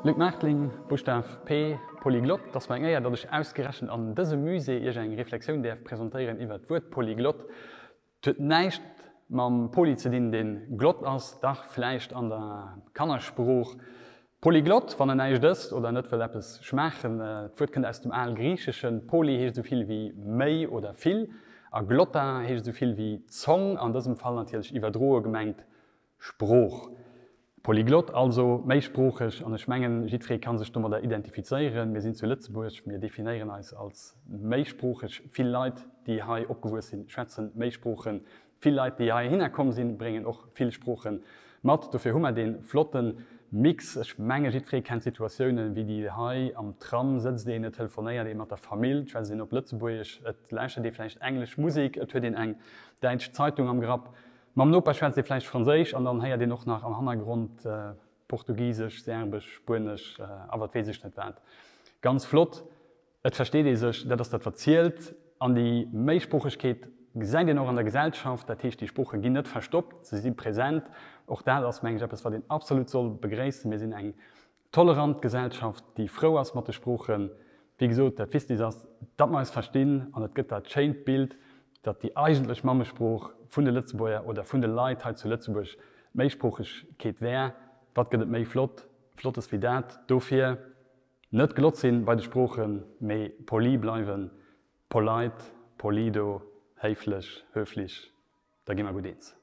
Luc Martling, Buschtaf P, Polyglott, Et ass mer eng Éier, datt ech ausgerechent an dësem Musée Iech eng Reflexioun däerf presentéieren iwwert d'Wuert Polyglott. Et huet näischt mam Poly ze dinn, dee glott ass, dach vläicht an der Kannersprooch. Polyglott, wann en näischt ësst oder net wëll eppes schmaachen. D'Wuert kënnt aus dem Algriicheschen. Poly heescht esou vill wéi méi oder vill a glotta heescht esou vill wéi Zong, an dësem Fall natierlech iwwerdroe gemengt Sprooch. Polyglott, also méisproocheg, an ech mengen, jiddweree ka sech domadder identifizéieren. Mir sinn zu Lëtzebuerg, mir definéieren eis als méisproocheg. Vill Leit, déi hei opgewuess sinn, schwätzen méi Sproochen. Vill Leit, déi heihinner komm sinn, bréngen och vill Sprooche mat. Dofir hu mer dee flotte Mix. Ech menge jiddweree kennt Situatiounen, wéi déi hei, am Tram sëtzt een, et telefonéiert ee mat der Famill, et schwätzt een op Lëtzebuergesch, et lauschtert ee vläicht englesch Musek, et huet een eng däitsch Zeitung am Grapp. Mam Noper schwätzt ee vläicht Franséisch an dann héiert een och nach am Hannergrond Portugisesch, Serbesch, Spuenesch a wat weess ech net wat. Ganz flott, et versteet ee sech, dat ass dat wat zielt. An déi Méisproochegkeet gesäit een och an der Gesellschaft, dat heescht déi Sprooche ginn net verstoppt, se si present. Och dat ass meng ech eppes wat een absolut soll begréissen. Mir sinn eng Tolerant Gesellschaft, déi frou ass mat de Sproochen. Wéi gesot, dat Wichtegst ass, datt mer eis verstinn an et gëtt dat schéint Bild, datt déi eigentlech Mammesprooch vun de Lëtzebuerger oder vun de Leit hei zu Lëtzebuerg d'Méisproochegkeet wär. Wat gëtt et méi flott, Flottes wéi dat? Dofir net glott sinn bei de Sproochen, mee poli bleiwen, polite, polido, héiflech, höflich, da gi mer gutt eens.